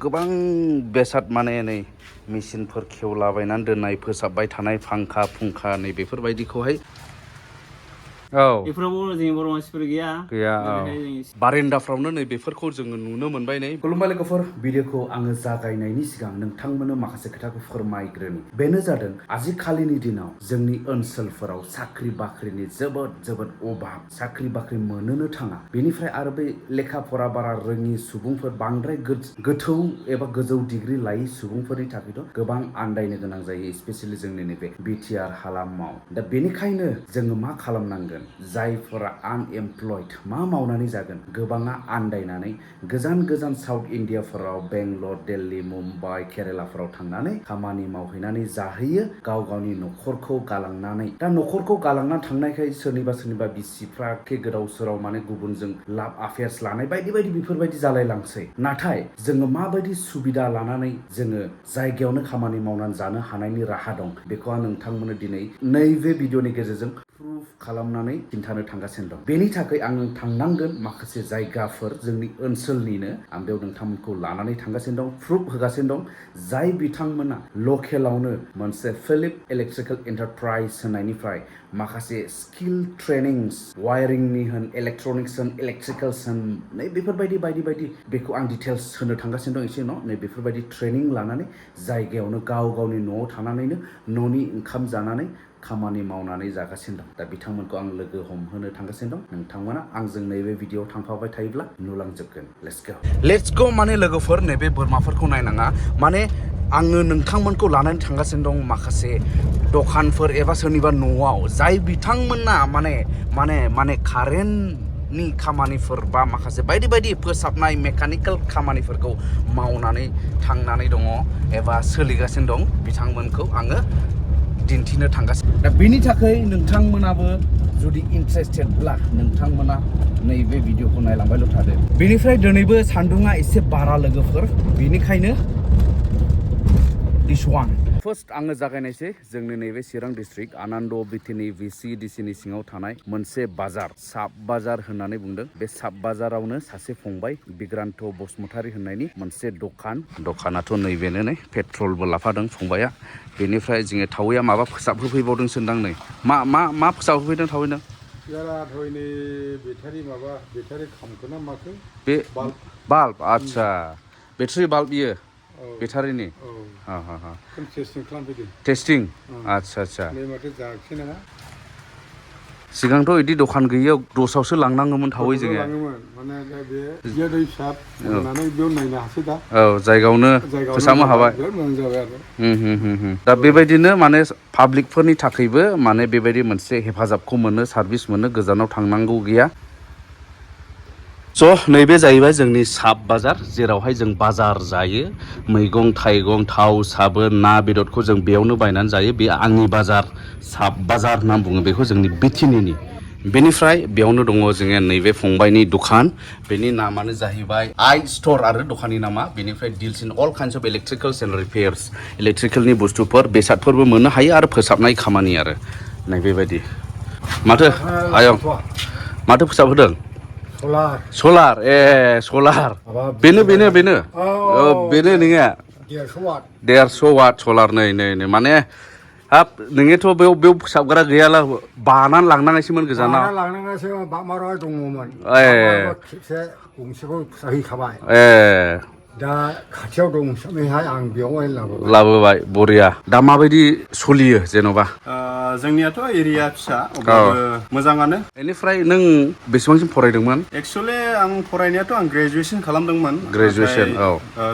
गोबां बेसाद माने नै मेसिनफोर खेवलाबायनानै दोननाय फोसाबबाय थानाय फांखा फुंखा नै बेफोरबायदिखौहाय बेफोरावबो जोंनि बर' मानसिफोर गैया बारेन्दाफ्रावनो नै बेफोरखौ जोङो नुनो मोनबाय नै खुलुमबाय लोगोफोर भिडिअखौ आङो जागायनायनि सिगां नोंथांमोननो माखासे खोथाखौ फोरमायग्रोनि बेनो जादों आजिखालिनि दिनाव जोंनि ओनसोलफोराव साख्रि बाख्रिनि जोबोद अभाब साख्रि बाख्रि मोननोनो थाङा बेनिफ्राय आरो बे लेखा फरा बारा रोङि सुबुंफोर बांद्राय गोथौ एबा गोजौ डिग्रि लायै सुबुंफोरनि थाखायथ' गोबां आन्दायनो गोनां जायो स्पेसियेलि जोंनि नैबे BTR हालामाव दा बेनिखायनो जोङो मा खालामनांगोन जायफोरा आनएमप्लयड मा मावनानै जागोन गोबाङा आन्दायनानै गोजान साउथ इण्डियाफोराव बेंगलर दिल्ली मुम्बाइ केरेलाफोराव थांनानै खामानि मावहैनानै जाहैयो गावनि न'खरखौ गालांनानै दा न'खरखौ गालांना थांनायखाय सोरनिबा बिसिफ्रा गोदाव सोराव माने गुबुनजों लाभ अफेयार्स लानाय बायदि बेफोरबायदि जालायलांसै नाथाय जोङो माबायदि सुबिदा लानानै जोङो जायगायावनो खामानि मावनानै जानो हानायनि राहा दं बेखौ आं नोंथांमोननो दिनै नैबे भिडिअनि गेजेरजों प्रुफ खालामनानै खिन्थानो थांगासिनो दं बेनि थाखाय आं थांनांगोन माखासे जायगाफोर जोंनि ओनसोलनिनो आं बेयाव नोंथांमोनखौ लानानै थांगासिनो दं प्रुफ होगासिनो दं जाय बिथांमोना लकेलावनो मोनसे फिलिप इलेक्ट्रिकेल एन्टारप्राइज होननायनिफ्राय माखासे स्किल ट्रेनिंस वायरिंनि होन इलेक्ट्रनिक्स होन इलेक्ट्रिकेल्स होन नै बेफोरबायदि बायदि बेखौ आं डिटेल्स होनो थांगासिनो दं एसे नै बेफोरबायदि ट्रेनिं लानानै जायगायावनो गावनि न'आव थानानैनो न'नि ओंखाम जानानै खामानि मावनानै जागासिनो दं दा बिथांमोनखौ आं लोगो हमहोनो थांगासिनो दं नोंथांमोना आंजों नैबे भिडिअआव थांफाबाय थायोब्ला नुलांजोबगोन लेट्स गो माने लोगोफोर नैबे बोरमाफोरखौ नायनाङा माने आङो नोंथांमोनखौ लानानै थांगासिनो दं माखासे दखानफोर एबा सोरनिबा न'आव जाय बिथांमोना माने कारेन्टनि खामानिफोर बा माखासे बायदि फोसाबनाय मेकानिकेल खामानिफोरखौ मावनानै थांनानै दङ एबा सोलिगासिनो दं बिथांमोनखौ आङो दिन्थिनो थांगासिनो दा बेनि थाखाय नोंथांमोनाबो जुदि इन्ट्रेस्टेडब्ला नोंथांमोना नैबे भिडिअखौ नायलांबायल' थादो बेनिफ्राय दिनैबो सान्दुङा एसे बारा लोगोफोर बेनिखायनो फार्स्ट आङो जागायनायसै जोंनि नैबे चिरां डिस्ट्रिक्ट आनन्द बिटिनि VCDCनि सिङाव थानाय मोनसे बाजार साब बाजार होननानै बुंदों बे साब बाजारावनो सासे फंबाय बिग्रान्थ बसुमतारी होननायनि मोनसे दखानाथ' नैबेनो नै पेट्रलबो लाफादों फंबाया बेनिफ्राय जोङो थावैया माबा फोसाबहोफैबावदोंसोदां नै मा फोसाबहोफैदों थावैनो बेटारि खामखोना माखो बे बाल्ब आच्छा बेटारि बाल्ब बियो बेटारिनि टेस्टिं खालामफैदों टेस्टिं आच्छा बे माथो जायाखिसै नामा सिगांथ' बिदि दखान गैयियाव दस्रायावसो लांनाङोमोन थावै जोङो माने बे दै फिसा होनानै बेयाव नायनो हासै दा जायगायावनो फोसाबनो हाबाय मोजां जाबाय आरो दा बेबायदिनो माने पाब्लिकफोरनि थाखायबो माने बेबायदि मोनसे हेफाजाबखौ मोनो सार्भिस मोनो गोजानाव थांनांगौ गैया स' नैबे जाहैबाय जोंनि साब बाजार जेरावहाय जों बाजार जायो मैगं थाइगं थाव साबोन ना बेदरखौ जों बेयावनो बायनानै जायो बे आंनि बाजार साब बाजार होनना बुङो बेखौ जोंनि बिटिनिनि बेनिफ्राय बेयावनो दङ जोङो नैबे फंबायनि दखान बेनि नामानो जाहैबाय आइ स्ट'र आरो दखाननि नामा बेनिफ्राय deals in all kinds of electricals and repairs इलेक्ट्रिकेलनि बुस्थुफोर बेसादफोरबो मोननो हायो आरो फोसाबनाय खामानि आरो नैबेबायदि माथो फोसाबहोदों सलार सलार बेनो नोङा 150 वाट सलार नै माने हाब नोङोथ' बेयाव फोसाबग्रा गैयाला बानानै लांनाङासैमोन गोजानाव दङमोन खेबसे गंसेखौ फोसाबहैखाबाय दा खाथियाव दं हिसाबैहाय आं बेयावहाय लाबोबाय बरिया दा माबायदि सोलियो जेन'बा जोंनियाथ' एरिया फिसा अब्लाबो मोजाङानो बेनिफ्राय नों बेसेबांसिम फरायदोंमोन एक्सुवेलि आं फरायनायाथ' आं ग्रेजुवेसन खालामदोंमोन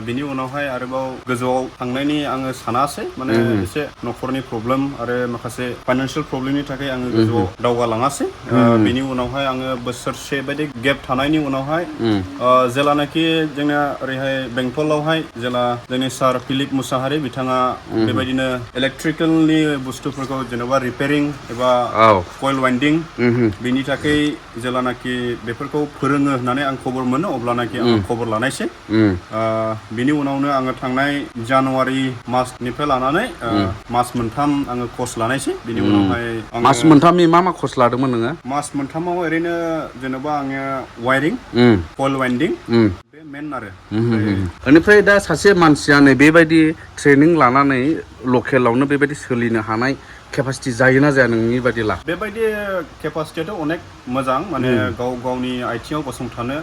बिनि उनावहाय आरोबाव गोजौआव थांनायनि आङो सानासै माने एसे न'खरनि प्रब्लेम आरो माखासे फाइनान्सियेल प्रब्लेमनि थाखाय आङो गोजौआव दावगालाङासै बिनि उनावहाय आङो बोसोरसे बायदि गेप थानायनि उनावहाय जेलानाखि जोंना ओरैहाय बेंटलावहाय जेला जोंनि सार फिलिप मुसाहारि बिथाङा बेबायदिनो इलेक्ट्रिकेलनि बुस्थुफोरखौ जेन'बा रिपेयारिं एबा कइल वाइन्डिं बिनि थाखाय जेलानाखि बेफोरखौ फोरोङो होननानै आं खबर मोनो अब्लानाखि आं खबर लानायसै बिनि उनावनो आङो थांनाय जानुवारि मासनिफ्राय लानानै मास मोनथाम आङो कर्स लानायसै बिनि उनावहाय मास मोनथामनि मा कर्स लादोंमोन नोङो मास मोनथामाव ओरैनो जेन'बा आङो वायरिं कइल वाइन्डिं बे मेन आरो बेनिफ्राय दा सासे मानसिया नै बेबायदि ट्रेनिं लानानै लकेलावनो बेबायदि सोलिनो हानाय केपासिटि जायोना जाया नोंनि बादिला बेबायदि केपासिटियाथ' अनेक मोजां माने गावनि आथिङाव गसंथानो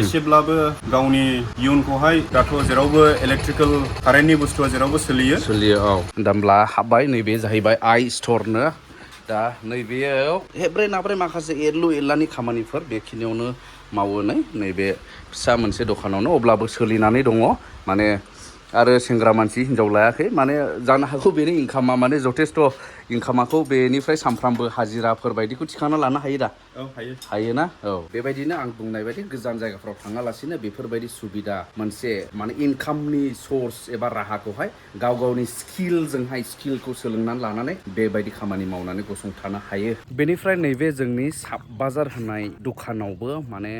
एसेब्लाबो गावनि इयुनखौहाय दाथ' जेरावबो इलेक्ट्रिकेल कारेन्टनि बुस्थुआ जेरावबो सोलियो औ दामब्ला हाबबाय नैबे जाहैबाय आइ स्टरनो दा नैबेयाव हेब्रे नाब्रे माखासे एरलु एरलानि खामानिफोर बेखिनियावनो मावो नैबे फिसा मोनसे दखानावनो अब्लाबो सोलिनानै दङ माने आरो सेंग्रा मानसि हिनजाव लायाखै माने जानो हागौ बेनि इनकामा माने जथेस्थ' इनकामाखौ बेनिफ्राय सानफ्रामबो हाजिराफोर बायदिखौ थिखांना लानो हायो दा हायोना औ बेबायदिनो आं बुंनाय बायदि गोजान जायगाफ्राव थाङालासिनो बेफोरबायदि सुबिदा मोनसे माने इनकामनि सर्स एबा राहाखौहाय गावनि स्किलखौ सोलोंनानै लानानै बेबायदि खामानि मावनानै गसंथानो हायो बेनिफ्राय नैबे जोंनि साब बाजार होनाय दखानावबो माने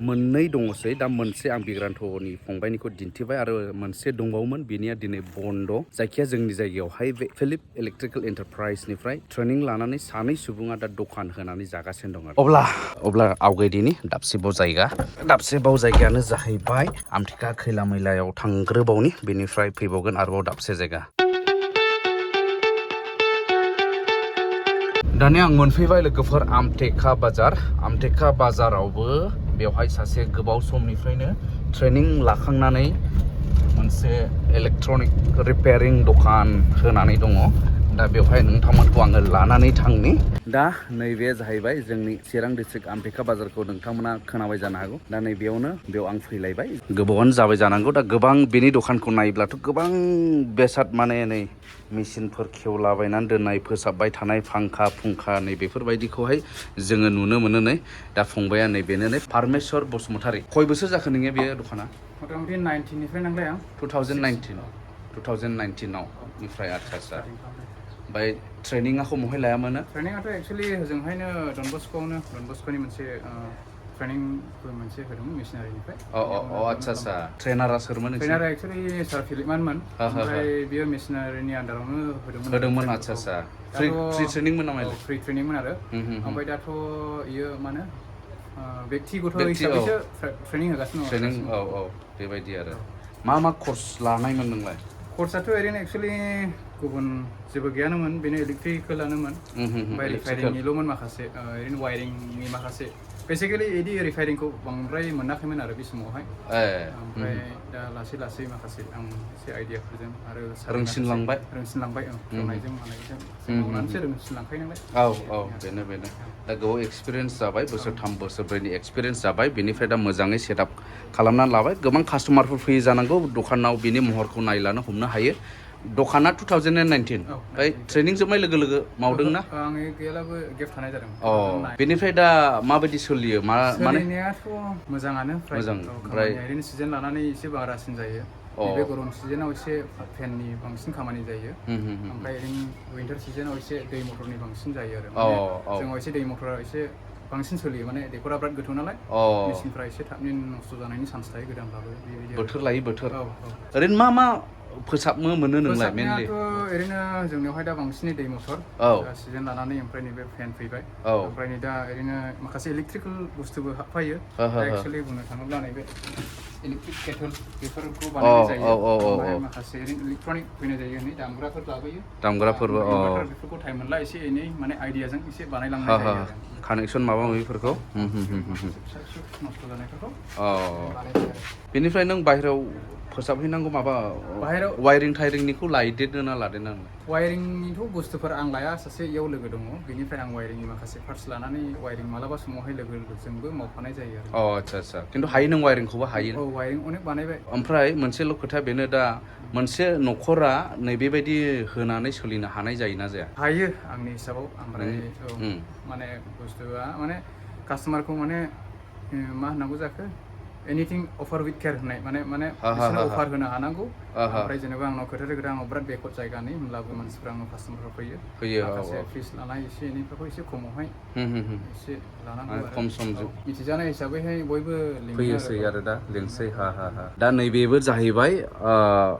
मोननै दङसै दा मोनसे आं बिग्रान्थ'नि फंबायनिखौ दिन्थिबाय आरो मोनसे दंबावोमोन बेनिया दिनै बन्द जायखिया जोंनि जायगायावहाय बे फिलिप इलेक्ट्रिकेल एन्टारप्राइजनिफ्राय ट्रेनिं लानानै सानै सुबुङा दा दखान होनानै जागासिनो दङ अब्ला आवगायदिनि दाबसेबाव जायगायानो जाहैबाय आमथिखा खैला मैलायाव थांग्रोबावनि बेनिफ्राय फैबावगोन आरोबाव दाबसे जायगा दानिया आं मोनफैबाय लोगोफोर आमटेका बाजारावबो बेवहाय सासे गोबाव समनिफ्रायनो ट्रेनिं लाखांनानै मोनसे इलेक्ट्रनिक रिपेयारिं दखान होनानै दङ दा बेवहाय नोंथांमोनखौ आङो लानानै थांनि दा नैबे जाहैबाय जोंनि चिरां डिस्ट्रिक्ट आमटेका बाजारखौ नोंथांमोना खोनाबाय जानो हागौ दा बेयाव आं फैलायबाय गोबावानो जाबाय जानांगौ दा गोबां बेनि दखानखौ नायोब्लाथ' गोबां बेसाद माने नै मेचिनफोर खेवलाबायनानै दोननाय फोसाबबाय थानाय फांखा नै बेफोरबायदिखौहाय जोङो नुनो मोनो दा फंबाया बेनो पारमेश्वर बसुमतारी खय बोसोर जाखो नोंनिया बे दखाना मथा मथि 19 निफ्राय नांलाय आं 2019 निफ्राय आच्छा ओमफ्राय ट्रेनिङाखौ महाय लायामोन ट्रेनिङाथ' एक्सुवेलि होजोंहायनो डन बस्क'नि मोनसे ट्रेनिंबो मोनसे होदोंमोन मेसिनारिनिफ्राय आच्छा ट्रेनारा सोरमोन ट्रेनारा एक्सुवेलि सार फिलिपमानमोन ओमफ्राय बियो मेसिनारिनि आन्दारावनो होदोंमोन आच्छा फ्रि ट्रेनिंमोन नामा फ्रि ट्रेनिंमोन आरो ओमफ्राय दाथ' इयो मा होनो बेक्तिगत हिसाबैसो ट्रेनिं होगासिनो दङ बेबायदि आरो मा कर्स लानायमोन नोंलाय कर्सआथ' ओरैनो एक्सुवेलि गुबुन जेबो गैयानोमोन बेनो इलेक्ट्रिकेलानोमोन ओमफ्राय रिफायरिंनिल'मोन माखासे ओरैनो वायरिंनि माखासे बेसिकेलि इदि रिफायरिंखौ बांद्राय मोनाखैमोन आरो बे समावहाय ओमफ्राय दा लासै माखासे आं एसे आइडियाफोरजों आरो रोंसिनलांबाय खेवनायजों मानायजों मावनानैसो रोंसिनलांखायो नालाय बेनो दा गोबाव एक्सपिरियेन्स जाबाय बोसोरथाम बोसोरब्रैनि एक्सपिरियेन्स जाबाय बेनिफ्राय दा मोजाङै सेटआप खालामनानै लाबाय गोबां कास्टमारफोर फैयो जानांगौ दखानाव बिनि महरखौ नायलानो हमनो हायो दखाना 2019 ओमफ्राय ट्रेनिं जोबनाय लोगो मावदों ना आं गैयालाबो गेप थानाय जादों बेनिफ्राय दा माबायदि सोलियो सोलिनायाथ' मोजाङानो ओमफ्राय ओरैनो सिजन लानानै एसे बारासिन जायो बे गरम सिजनाव एसे फेननि बांसिन खामानि जायो ओमफ्राय ओरैनो विन्टार सिजनाव एसे दै मटरनि बांसिन जायो आरो जोंनाव एसे दै मटरा एसे बांसिन सोलियो माने दैखरा बिराद गोथौ नालाय मेसिनफ्रा एसे थाबनो नस्थ' जानायनि चान्स थायो गोदानब्लाबो बोथोर लायै बोथोर ओरैनो मा फोसाबनो मोनो नोंलाय मेनलि ओरैनो जोंनियावहाय दा बांसिनै दै मटर सिजन लानानै ओमफ्राय नैबे फेन फैबाय ओमफ्राय नै दा ओरैनो माखासे इलेक्ट्रिकेल बुस्थुबो हाबफायो एक्सुवेलि बुंनो थाङोब्ला नैबे इलेक्ट्रिक केटल बेफोरखौ बानायनाय जायो ओमफ्राय माखासे ओरैनो इलेक्ट्रनिक फैनाय जायो नै दामग्राफोर लाबोयो बेफोरखौ टाइम मोनला एसे एनै माने आइडियाजों एसे बानायलांनाय जायो आरो कानेक्सन माबा माबिफोरखौ नस्थ' जानायफोरखौ बेनिफ्राय नों बाहेरायाव फोसाबहैनांगौ माबा वायरिं थायरिंनिखौ लायदेरनो ना लादेरना वायरिंनिथ' बुस्थुफोर आं लाया सासे इयाव लोगो दङ बेनिफ्राय आं वायरिंनि माखासे पार्टस लानानै वायरिं मालाबा समावहाय लोगोजोंबो मावफानाय जायो आरो आच्छा खिन्थु हायो नों वायरिंखौबो हायो वायरिं अनेक बानायबाय ओमफ्राय मोनसेल' खोथा बेनो दा मोनसे न'खरा नैबेबायदि होनानै सोलिनो हानाय जायोना जाया हायो आंनि हिसाबाव ओमफ्राय माने बुस्थुआ माने कास्टमारखौ माने मा होननांगौ जाखो एनिथिं अफार विथ केयार होननाय माने बिसोरनो अफार होनो हानांगौ ओमफ्राय जेनेबा आंनाव खोथा आंनाव बिराद बेकवर्ड जायगानि होमब्लाबो मानसिफ्रा आंनाव कास्टमारफ्रा फैयो माखासे फिस लानाय एसे एनैफोरखौ एसे खमावहाय एसे लानांगौ खम समजों मिथिजानाय हिसाबैहाय बयबो फैयोसै आरो दा लिंसै दा नैबेबो जाहैबाय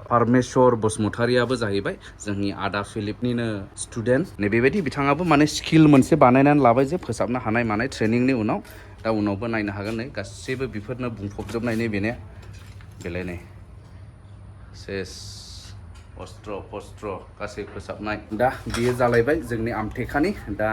पारमेश्वर बसुमतारीयाबो जाहैबाय जोंनि आदा फिलिपनिनो स्टुडेन्ट नैबेबायदि बिथाङाबो माने स्किल मोनसे बानायनानै लाबाय जे फोसाबनो हानाय मानाय ट्रेनिंनि उनाव दा उनावबो नायनो हागोन नै गासैबो बेफोरनो बुंफबजोबनाय बेनो बेलाय नै सेस अस्त्र पस्त्र गासै फोसाबनाय दा बियो जालायबाय जोंनि आमथेखानि दा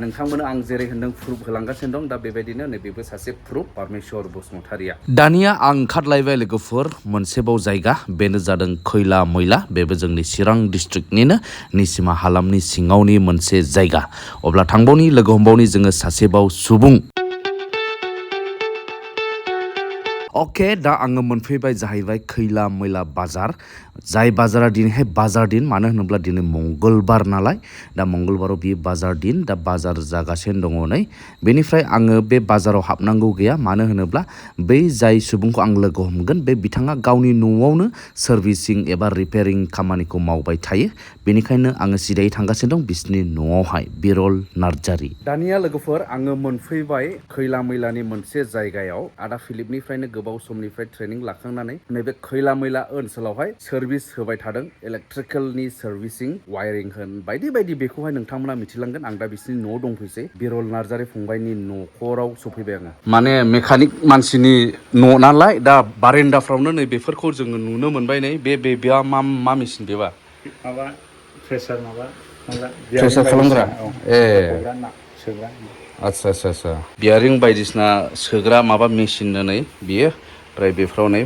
नोंथांमोननो आं जेरै होनदों प्रुफ होलांगासिनो दं दा बेबायदिनो नैबेबो सासे प्रुफ परमेश्वर बसुमतारिया दानिया आं ओंखारलायबाय लोगोफोर मोनसेबाव जायगा बेनो जादों खैला मैला बेबो जोंनि चिरां डिस्ट्रिक्टनिनो निसिमा हालामनि सिङावनि मोनसे जायगा अब्ला थांबावनि लोगो हमबावनि जोङो सासेबाव सुबुं अके दा आङो मोनफैबाय जाहैबाय खैला मैला बाजार जाय बाजारा दिनैहाय बाजार दिन मानो होनोब्ला दिनै मंगलबार नालाय दा मंगलबाराव बियो बाजार दिन दा बाजार जागासिनो दङ नै बेनिफ्राय आङो बे बाजाराव हाबनांगौ गैया मानो होनोब्ला बै जाय सुबुंखौ आं लोगो हमगोन बे बिथाङा गावनि न'आवनो सार्भिसिं एबा रिपेयारिं खामानिखौ मावबाय थायो बेनिखायनो आङो सिदायै थांगासिनो दं बिसिनि न'आवहाय बिरल नार्जारि दानिया लोगोफोर आङो मोनफैबाय खैला मैलानि मोनसे जायगायाव आदा फिलिपनिफ्रायनो गोबाव समनिफ्राय ट्रेनिं लाखांनानै नैबे खैला मैला ओनसोलावहाय सार्भिस होबाय थादों इलेक्ट्रिकेलनि सार्भिसिं वायरिं होन बायदि बायदि बेखौहाय नोंथांमोना मिथिलांगोन आं दा बिसिनि न'आव दंफैसै बिरल नार्जारि फंबायनि न'खराव सफैबाय आङो माने मेकानिक मानसिनि न' नालाय दा बारेन्दाफ्रावनो नै बेफोरखौ जोङो नुनो मोनबाय नै बेया मा मेसिन बेबा माबा प्रेसार प्रेसार खालामग्रा ए सोग्रा आच्छा आच्छा आच्छा बियारिं बायदिसिना सोग्रा माबा मेसिन नै बियो ओमफ्राय बेफ्राव नै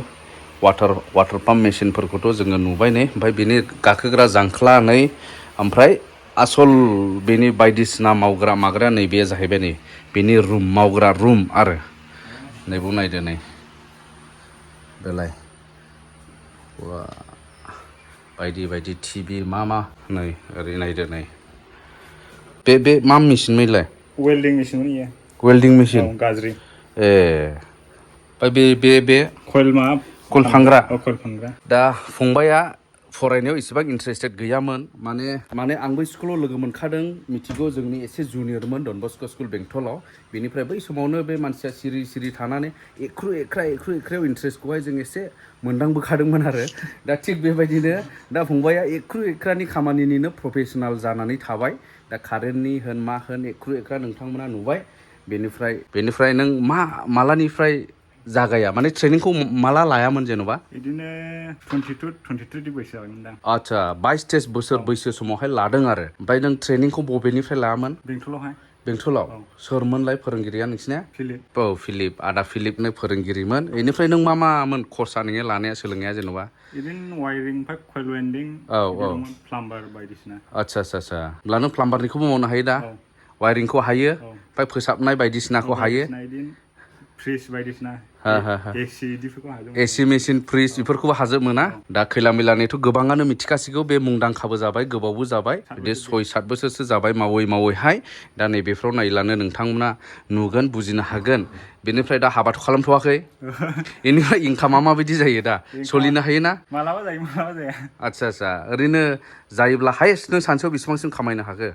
वाटार पाम्प मेसिनफोरखौथ' जोङो नुबाय नै ओमफ्राय बेनि गाखोग्रा जांख्ला नै ओमफ्राय आसल बेनि बायदिसिना माग्रा नै बे जाहैबाय नै बेनि रुम मावग्रा रुम आरो नैबो नायदो नै बेलाय बायदि बायदि टिभि मा नै ओरै नायदो नै बे मा मेसिन मैलाय वेल्डिं मेसिन इयो वेल्डिं मेसिन गाज्रि ए ओमफ्राय बे कइल फानग्रा दा फंबाया फरायनायाव इसेबां इन्टारेस्टेड गैयामोन माने आंबो स्कुलाव लोगो मोनखादों मिथिगौ जोंनि एसे जुनियरमोन डन बस्क' स्कुल बेंटलाव बेनिफ्राय बै समावनो बे मानसिया सिरि थानानै एख्रु एख्रायाव इन्टारेस्टखौहाय जों एसे मोनदांबोखादोंमोन आरो दा थिग बेबायदिनो दा फंबाया एख्रु एख्रानि खामानिनिनो प्रफेसनेल जानानै थाबाय दा कारेन्टनि होन मा होन एख्रु एख्रा नोंथांमोना नुबाय बेनिफ्राय नों मालानिफ्राय जागाया माने ट्रेनिंखौ माला लायामोन जेन'बा बिदिनो 22-23 बैसो जाबायमोन दां आच्छा 22-23 बोसोर बैसो समावहाय लादों आरो ओमफ्राय नों ट्रेनिंखौ बबेनिफ्राय लायामोन बेंटलाव सोरमोनलाय फोरोंगिरिया नोंसिना फिलिप आदा फिलिपनो फोरोंगिरिमोन बेनिफ्राय नों मामोन कर्सआ नोङो लानाया सोलोंनाया जेन'बा बिदिनो वायरिं कइल वेल्डिं प्लाम्बार बायदिसिना आच्छा होमब्ला नों प्लाम्बारनिखौबो मावनो हायो दा वायरिंखौ हायो ओमफ्राय फोसाबनाय बायदिसिनाखौ हायो फ्रिज बायदिसिना एसि मेसिन फ्रिज बेफोरखौबो हाजोबो ना दा खैला मैलानिथ' गोबाङानो मिथिखासिगौ बे मुंदांखाबो जाबाय गोबावबो जाबाय बिदि 6-7 बोसोरसो जाबाय मावैहाय दा नैबेफ्राव नायलानो नोंथांमोना नुगोन बुजिनो हागोन बेनिफ्राय दा हाबाथ' खालामथ'वाखै बेनिफ्राय इनकामा माबायदि जायो दा सोलिनो हायो ना मालाबा जायो मालाबा जाया आच्छा ओरैनो जायोब्ला हायेस्ट नों सानसेयाव बेसेबांसिम खामायनो हाखो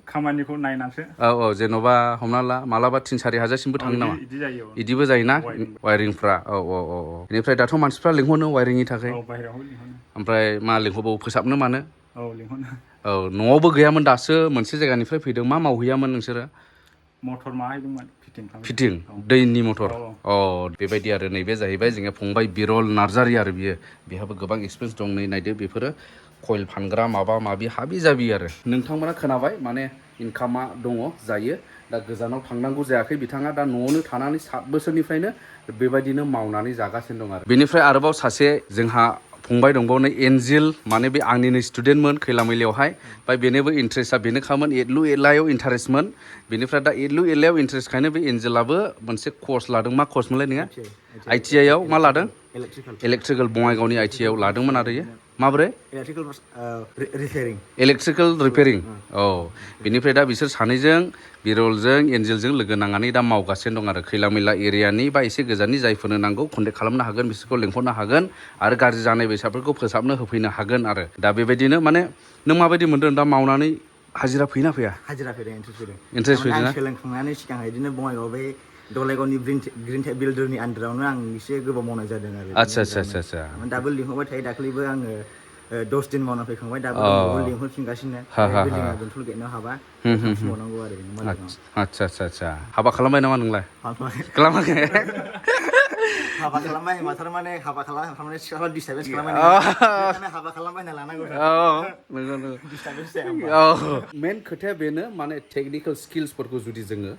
खामानिखौ नायनानैसो जेन'बा हमना ला मालाबा 3-4 हाजारसिमबो थाङो नामा बिदिबो जायोना वायरिंफ्रा बेनिफ्राय दाथ' मानसिफ्रा लिंहरनो वायरिंनि थाखाय ओमफ्राय मा लिंहरबावो फोसाबनो मानो न'आवबो गैयामोन दासो मोनसे जायगानिफ्राय फैदों मा मावहैयामोन नोंसोरो मटर माहायदोंमोन फिटिं दैनि मटर बेबायदि आरो नैबे जाहैबाय जोंहा फंबाय बिरल नार्जारि आरो बेहाबो गोबां एक्सपिरियेन्स दं नै नायदो बेफोरो कइल फानग्रा माबा माबि हाबि जाबि आरो नोंथांमोना खोनाबाय माने इनकामा दङ जायो दा गोजानाव थांनांगौ जायाखै बिथाङा दा न'आवनो थानानै 7 बोसोरनिफ्रायनो बेबायदिनो मावनानै जागासिनो दं आरो बेनिफ्राय आरोबाव सासे जोंहा फंबाय दंबावो एन्जेल माने बे आंनिनो स्टुडेन्टमोन खैला मैलायावहाय ओमफ्राय बेनोबो इन्ट्रेस्टआ बेनोखामोन एदलु एदलायाव इन्टारेस्टमोन बेनिफ्राय दा एदलु एदलायाव इन्टारेस्टखायनो बे एन्जेलाबो मोनसे कर्स लादों मा कर्स मोनलाय नोङो ITI आव मा लादों इलेक्ट्रिकेल बङाइगावनि ITI आव लादोंमोन आरो माबोरै इलेक्ट्रिकेल रिपेयारिं बेनिफ्राय दा बिसोर सानैजों बिरलजों एन्जेलजों लोगो नांनानै दा मावगासिनो दं आरो खैला मैला एरियानि बा एसे गोजाननि जायफोरनो नांगौ कन्टेक्ट खालामनो हागोन बिसोरखौ लेंहरनो हागोन आरो गाज्रि जानाय बेसादफोरखौ फोसाबनो होफैनो हागोन आरो दा बेबायदिनो माने नों माबायदि मोनदों दा मावनानै हाजिरा फैयोना फैया हाजिरा फैदों इन्ट्रेस्ट फैदों आं सोलोंखांनानै सिगां बिदिनो बङाइगाव बे दलाइगावनि ग्रिन टेक बिल्डरनि आन्दारावनो आं एसे गोबाव मावनाय जादों आरो आच्छा दाबो लिंहरबाय थायो दाख्लैबो आङो 10 दिन मावना फैखांबाय दाबो लिंहरफिनगासिनो बिल्डिंआ बेंटल गेटआव हाबा मावनांगौ आरो आच्छा हाबा खालामबाय नामा नोंलाय खालामाखै हाबा खालामबाय होनबा थारमाने हाबा खालामनानै सिख्लाफ्रा डिस्टार्बेन्स खालामबाय बेखायनो हाबा खालामबाय होनना लानांगौ नंगौ डिस्टार्बेन्स जाया मेन खोथाया बेनो माने टेकनिकेल स्किल्सफोरखौ जुदि जोङो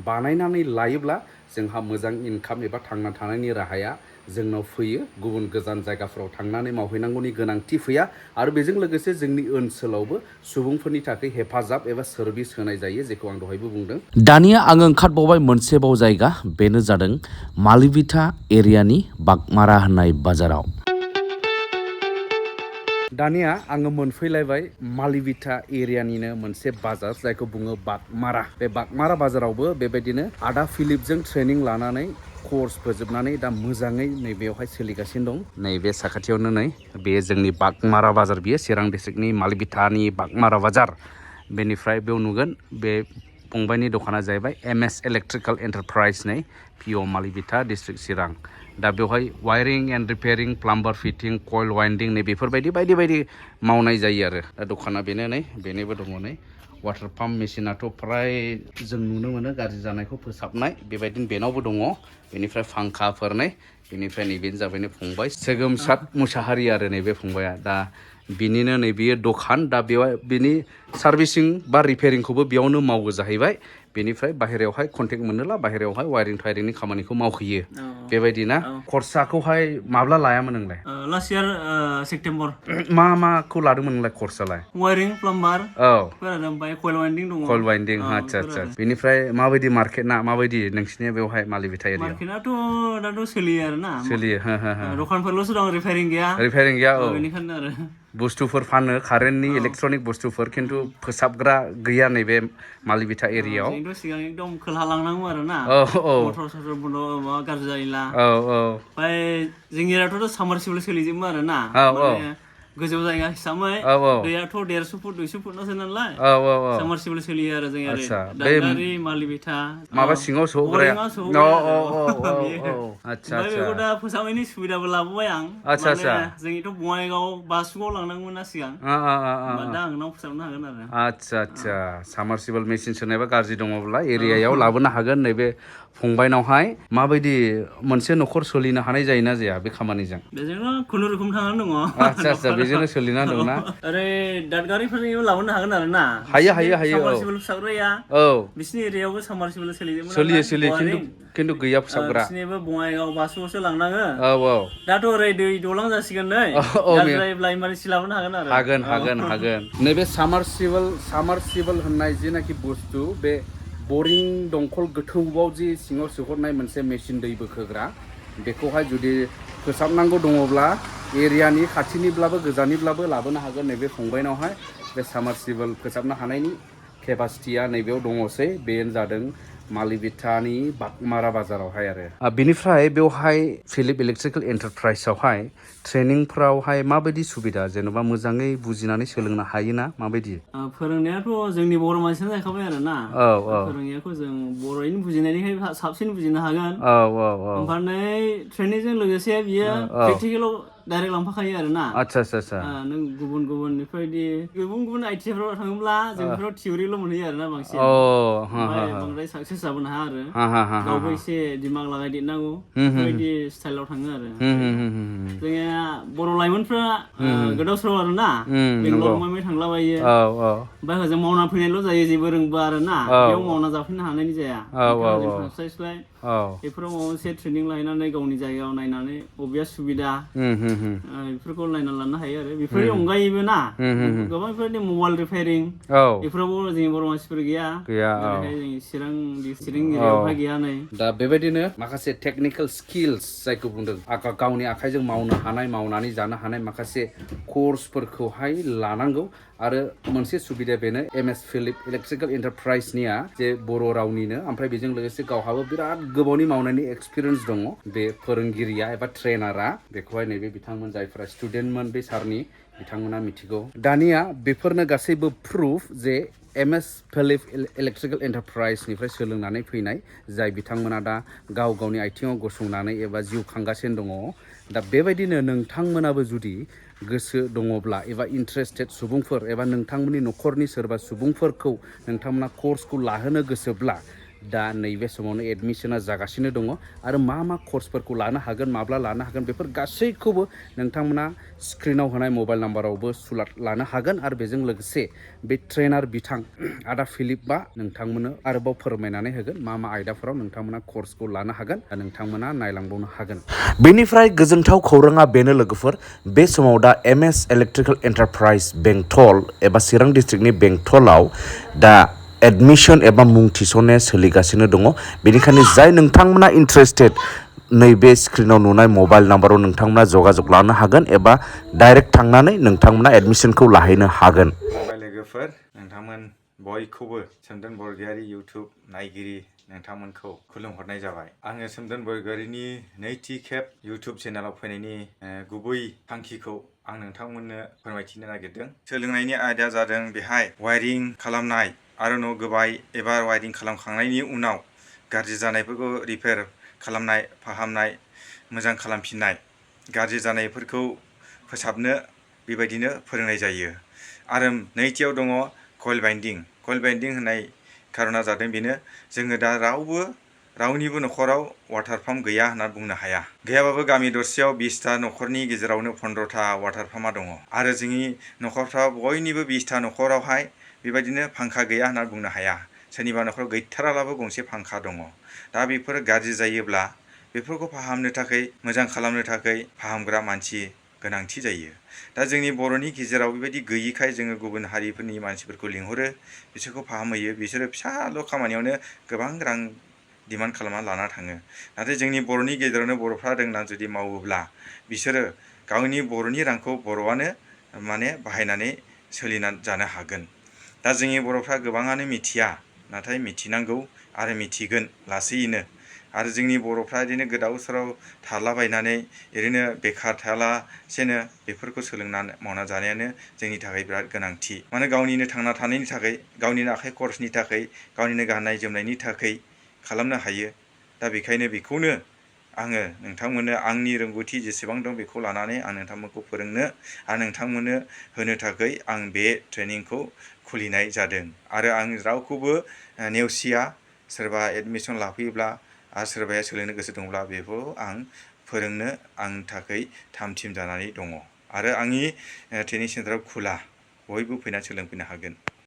बानायनानै लायोब्ला जोंहा मोजां इनकाम एबा थांना थानायनि राहाया जोंनाव फैयो गुबुन गोजान जायगाफोराव थांनानै मावहैनांगौनि गोनांथि फैया आरो बेजों लोगोसे जोंनि ओनसोलावबो सुबुंफोरनि थाखाय हेफाजाब एबा सार्भिस होनाय जायो जेखौ आं दहायबो बुंदों दानिया आं ओंखारबावबाय मोनसेबाव जायगा बेनो जादों मालिबिथा एरियानि बागमारा होननाय बाजाराव दानिया आङो मोनफैलायबाय मालिबिथा एरियानिनो मोनसे बाजार जायखौ बुङो बागमारा बे बागमारा बाजारावबो बेबायदिनो आदा फिलिपजों ट्रेनिं लानानै कर्स फोजोबनानै दा मोजाङै नैबेयावहाय सोलिगासिनो दं नैबे साखाथियावनो नै बे जोंनि बागमारा बाजार बियो चिरां डिस्ट्रिक्टनि मालिबिथानि बागमारा बाजार बेनिफ्राय बेयाव नुगोन बे फंबायनि दखाना जाहैबाय एमएस इलेक्ट्रिकेल एन्टारप्राइज नै पिअ मालिबिथा डिस्ट्रिक्ट चिरां दा बेवहाय wiring and repairing plumber fitting कयल वाइन्डिं नै बेफोरबायदि बायदि बायदि मावनाय जायो आरो दा दखाना बेनो नै बेनिबो दङ नै वाटार पाम्प मेसिनाथ' फ्राय जों नुनो मोनो गाज्रि जानायखौ फोसाबनाय बेबायदिनो बेनावबो दङ बेनिफ्राय फांखाफोर नै बेनिफ्राय नैबेनो जाबाय नै फंबाय सोगोमसाद मुसाहारि आरो नैबे फंबाया दा बिनिनो नैबेयो दखान दा बेवहाय बिनि सार्भिसिं बा रिपेयारिंखौबो बेयावनो मावो जाहैबाय बेनिफ्राय बाहेरायावहाय कन्टेक्ट मोनोला बाहेरायावहाय वायरिं थायरिंनि खामानिखौ मावहैयो बेबायदि ना खरसाखौहाय माब्ला लायामोन नोंलाय लास्ट इयार सेप्टेम्बर माखौ लादोंमोन नोंलाय खरसालाय वायरिं प्लाम्बार औ ओमफ्राय कयल वाइन्डिं दङ कयल वाइन्डिं आচ্ছা बेनिफ्राय माबायदि मार्केटना माबायदि नोंसिनिया बेवहाय मालिबिथा एरियायाव मार्केटआथ' दाथ' सोलियो आरो ना सोलियो दखानफोरल'सो दं रिपेयारिं गैया औ बेनिखायनो आरो बुस्थुफोर फानो कारेन्टनि इलेक्ट्रनिक बुस्थुफोर खिन्थु फोसाबग्रा गैया नैबे मालिबिथा एरियायाव जोंथ' सिगां एकदम खोलहा लांनांगौ आरो ना मटर सटर बन्द माबा गाज्रि जायोला ओमफ्राय जोंनि एरियाथ' सामारसिबल सोलिजोबो आरो ना माने गोजौ जायगा हिसाबै दैयाथ' 150 फुट 200 फुटनासो नालाय सामारसिबल सोलियो आरो जों ओरै दादगारि मालिबिथा माबा सिङाव सहैग्राया ओमफ्राय बेखौ दा फोसाबनायनि सुबिदाबो लाबोबाय आं माने जोंनिथ' बङाइगाव बासुगाव लांनांगौमोन ना सिगां दा आंनाव फोसाबनो हागोन आरो आচ্ছা सामारसिबल मेसिन सोनायबा गाज्रि दङब्ला एरियायाव लाबोनो हागोन नैबे फंबायनावहाय माबायदि मोनसे न'खर सोलिनो हानाय जायोना जाया बे खामानिजों बेजोंनो खुनुरुखुम थांनानै दङ आচ্ছা बेजोंनो सोलिना दंना ओरै दादगारिफोरनिबो लाबोनो हागोन आरो ना हायो सामारसिबल फोसाबग्राया बिसिनि एरियायावबो सामारसिबल सोलिजोबो सोलियो खिन्थु गैया फोसाबग्रा बिसिनिबो बङाइगाव बासुगावसो लांनाङो दाथ' ओरै दै दलां जासिगोन नै गाज्रिब्ला इमारजेन्सि लाबोनो हागोन आरो हागोन नैबे सामारसिबल होननाय जेनाखि बुस्थु बे बरिं दंखल गोथौआव जि सिङाव सोहरनाय मोनसे मेसिन दै बोखोग्रा बेखौहाय जुदि फोसाबनांगौ दङब्ला एरियानि खाथिनिब्लाबो गोजाननिब्लाबो लाबोनो हागोन नैबे फंबायनावहाय बे सामारसिबल फोसाबनो हानायनि केपासिटिया नैबेयाव दङसै बेनो जादों मालिबिथानि बागमारा बाजारावहाय आरो बिनिफ्राय बेवहाय फिलिप इलेक्ट्रिकेल एन्टारप्राइजआवहाय ट्रेनिंफ्रावहाय माबायदि सुबिदा जेन'बा मोजाङै बुजिनानै सोलोंनो हायोना माबायदि फोरोंनायाथ' जोंनि बर' मानसियानो जाखाबाय आरो ना फोरोंनायखौ जों बर'यैनो बुजिनायनिखाय साबसिन बुजिनो हागोन ओमफ्राय ट्रेनिंजों लोगोसे बियो प्रेक्टिकेलाव डाइरेक्ट लांफाखायो आरो ना आচ্ছা नों गुबुन बेफोरबायदि आइटिआइफ्राव थाङोब्ला जों बेफोराव थिउरिल' मोनहैयो आरो ना बांसिन ओमफ्राय बांद्राय साक्सेस जाबोनो हाया आरो गावबो एसे दिमाग लागायदेरनांगौ बेफोरबायदि स्टाइलाव थाङो आरो जोंनिया बर' लाइमोनफ्रा गोदाव सोराव आरो ना बेंगलर माबा थांलाबायो ओमफ्राय हजों मावना फैनायल' जायो जेबो रोंबा आरो ना बेयाव मावना जाफैनो हानायनि जाया थांस्लायस्लाय बेफोराव माबा मोनसे ट्रेनिं लाहैनानै गावनि जायगायाव नायनानै बबेया सुबिदा बेफोरखौ नायना लानो हायो आरो बेफोरनि अनगायैबो ना गोबां बेफोरबायदि मबाइल रिपेयारिं बेफोरावबो जोंनि बर' मानसिफोर गैया जोंनि चिरां एरियायावहाय गैया नै दा बेबायदिनो माखासे टेकनिकेल स्किल्स जायखौ बुंदों गावनि आखाइजों मावनो हानाय मावनानै जानो हानाय माखासे कर्सफोरखौहाय लानांगौ आरो मोनसे सुबिदा बेनो एमएस फिलिप इलेक्ट्रिकेल एन्टारप्राइजनिया जे बर' रावनिनो ओमफ्राय बेजों लोगोसे गावहाबो बिराद गोबावनि मावनायनि एक्सपिरियेन्स दङ बे फोरोंगिरिया एबा ट्रेनारा बेखौहाय नैबे बिथांमोन जायफोरा स्टुडेन्टमोन बे सारनि बिथांमोना मिथिगौ दानिया बेफोरनो गासैबो प्रुफ जे एमएस फिलिप इलेक्ट्रिकेल एन्टारप्राइजनिफ्राय सोलोंनानै फैनाय जाय बिथांमोना दा गावनि आथिङाव गसंनानै एबा जिउ खांगासिनो दङ दा बेबायदिनो नोंथांमोनाबो जुदि गोसो दङब्ला एबा इन्ट्रेस्टेड सुबुंफोर एबा नोंथांमोननि न'खरनि सोरबा सुबुंफोरखौ नोंथांमोना कर्सखौ लाहोनो गोसोब्ला दा नैबे समावनो एडमिशना जागासिनो दङ आरो मा मा कर्सफोरखौ लानो हागोन माब्ला लानो हागोन बेफोर गासैखौबो नोंथांमोना स्क्रिनाव होनाय मबाइल नाम्बारावबो लानो हागोन आरो बेजों लोगोसे बे ट्रेनार बिथां आदा फिलिपआ नोंथांमोननो आरोबाव फोरमायनानै होगोन मा मा आयदाफोराव नोंथांमोना कर्सखौ लानो हागोन दा नोंथांमोना नायलांबावनो हागोन। बेनिफ्राय गोजोनथाव खौराङा बेनो लोगोफोर बे समाव दा MS इलेक्ट्रिकेल एन्टारप्राइज बेंटल एबा चिरां डिस्ट्रिक्टनि बेंटलाव दा एडमिशन एबा मुं थिसननाया सोलिगासिनो दङ। बेनिखायनो जाय नोंथांमोना इन्टारेस्टेड नैबे स्क्रिनाव नुनाय मबाइल नाम्बाराव नोंथांमोना जगाजग लानो हागोन एबा डाइरेक्ट थांनानै नोंथांमोना एडमिशनखौ लाहैनो हागोन। लोगोफोर नोंथांमोन बयखौबो सोमदोन बरगयारि इउटुब नायगिरि नोंथांमोनखौ खुलुमहरनाय जाबाय। आङो सोमदोन बरगयारिनि नैथि खेब इउटुब चेनेलाव फैनायनि गुबै थांखिखौ आं नोंथांमोननो फोरमायथिनो नागिरदों। सोलोंनायनि आयदाया जादों बेहाय वायरिं खालामनाय आरो न' गोबाय एबा वायरिं खालामखांनायनि उनाव गाज्रि जानायफोरखौ रिपेयार खालामनाय फाहामनाय मोजां खालामफिननाय गाज्रि जानायफोरखौ फोसाबनो बेबायदिनो फोरोंनाय जायो। आरो नैथियाव दङ कइल बाइन्डिं होननाय खारना जादों बेनो जोङो दा रावनिबो न'खराव वाटार पाम्प गैया होनना बुंनो हाया। गैयाबाबो गामि दरसेयाव 20टा न'खरनि गेजेरावनो 15टा वाटार पाम्पा दङ आरो जोंनि न'खरफ्राव बयनिबो 20टा न'खरावहाय बेबायदिनो फांखा गैया होनना बुंनो हाया। सोरनिबा न'खराव गैथाराब्लाबो गंसे फांखा दङ। दा बेफोर गाज्रि जायोब्ला बेफोरखौ फाहामनो थाखाय मोजां खालामनो थाखाय फाहामग्रा मानसि गोनांथि जायो। दा जोंनि बर'नि गेजेराव बेबायदि गैयिखाय जोङो गुबुन हारिफोरनि मानसिफोरखौ लिंहरो बिसोरखौ फाहामहैयो। बिसोरो फिसाल' खामानियावनो गोबां रां डिमान्ड खालामना लाना थाङो। नाथाय जोंनि बर'नि गेजेरावनो बर'फ्रा रोंना जुदि मावोब्ला बिसोरो गावनि बर'नि रांखौ बर'आनो बाहायनानै सोलिनानै जानो हागोन। दा जोंनि बर'फ्रा गोबाङानो मिथिया नाथाय मिथिनांगौ आरो मिथिगोन लासैनो। आरो जोंनि बर'फ्रा ओरैनो गोदाव सोराव थालाबायनानै ओरैनो बेखार थायालासेनो बेफोरखौ सोलोंनानै मावना जानायानो जोंनि थाखाय बिराद गोनांथि। माने गावनिनो थांना थानायनि थाखाय गावनिनो आखाइ खरसनि थाखाय गावनिनो गाननाय जोमनायनि थाखाय खालामनो हायो। दा बेखायनो बेखौनो आङो नोंथांमोननो आंनि रोंगौथि जेसेबां दं बेखौ लानानै आं नोंथांमोनखौ फोरोंनो आरो नोंथांमोननो होनो थाखाय आं बे ट्रेनिंखौ खुलिनाय जादों। आरो आं रावखौबो नेवसिया। सोरबा एडमिसन लाफैयोब्ला आरो सोरबाया सोलोंनो गोसो दंब्ला बेखौ आं फोरोंनो आंनि थाखाय थाम थिम जानानै दङ। आरो आंनि ट्रेनिं सेन्टाराव खुला बयबो फैनानै सोलोंफैनो हागोन।